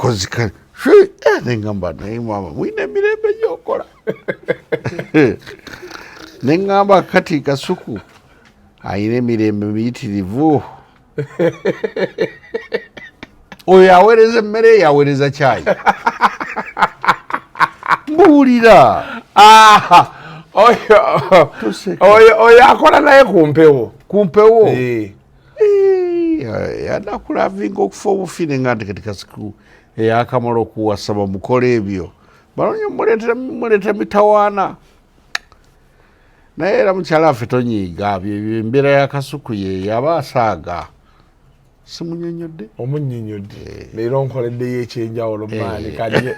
Kakozi kale neŋamba, naye maama mulina emirembe gyokola. Neŋŋamba kati Kasuku ayina emirembe miyitirivu. Oyo aweereza emmere, yaweereza kyayi, mbuulira. Ah, oyo akola naye ku mpewo. Ku mpewo. Yanakulavinga okufa obufi, nenga nti kati Kasuku eyakamala okuwasa bamukola ebyo, banonya muleetera mitawaana. Naye era mukyala waffe tonyiiga, byebyo embeera ya Kasuku ye yaba asaaga, simunyonyodde. Omunyonyodde leero, onkoleddeyo ekyenjawulo maani kalye.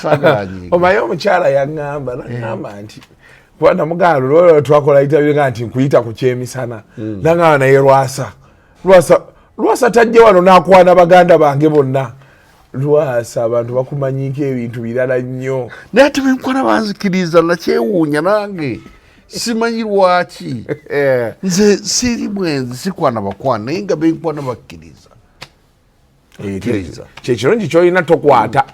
Saagala nyiiga. Omaye omukyala yaŋŋamba, naŋŋamba nti kuba namugamba lulwo twakola itabire nti nkuyita ku kyemisana, naŋŋamba naye Lwasa, Lwasa, Lwasa tajje wano n'akwana baganda bange bonna. Lwasa, abantu bakumanyiiko ebintu birala nnyo. Naye ate benkwana banzikiriza, nakyewuunya nange, simanyi lwaki. Nze siri mwenzi, sikwana bakwana, naye nga benkwana bakkiriza. Kkiriza. Kyekirungi kyolina, tokwata,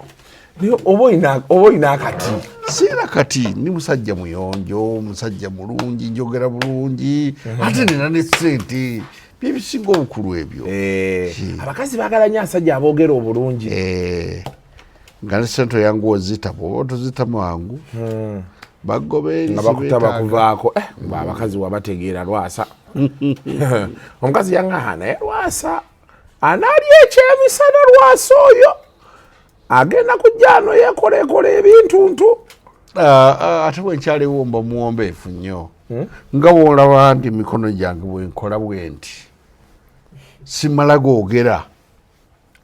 naye oba olina akati. Siina kati, ndi musajja muyonjo, musajja mulungi, njogera bulungi, ate nina ne sente, byebisinga obukulu ebyo. Abakazi baagala nnyo asajja aboogera obulungi. Nga ne sente oyangu ozita, bwoba tozita mangu bagoba eri. Nga bakuta bakuvaako. Nga abakazi wabategeera Lwasa. Omukazi yaŋŋaha, naye Lwasa anaalya ekyemisana, Lwasa oyo agenda kujja ano yekolekola ebintuntu. Ah, ah, ate bwenkyaliwo mba muwombeefu nnyo, nga bwolaba nti mikono gyange bwenkola bwe nti, simala googera.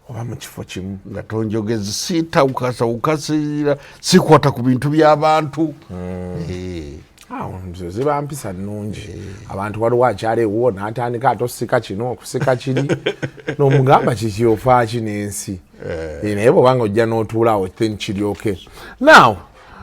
Oba mu kifo kimu. Nga tonjogezi, sitawukasawukasira, sikwata ku bintu by'abantu. Awo nze ziba mpisa nnungi. Abantu waliwo akyala ewuwo n'atandika ate osika kino, okusika kiri, n'omugamba kiki, ofaaki n'ensi. Naye bwobanga ojja n'otuula awo, then kiryoke. Now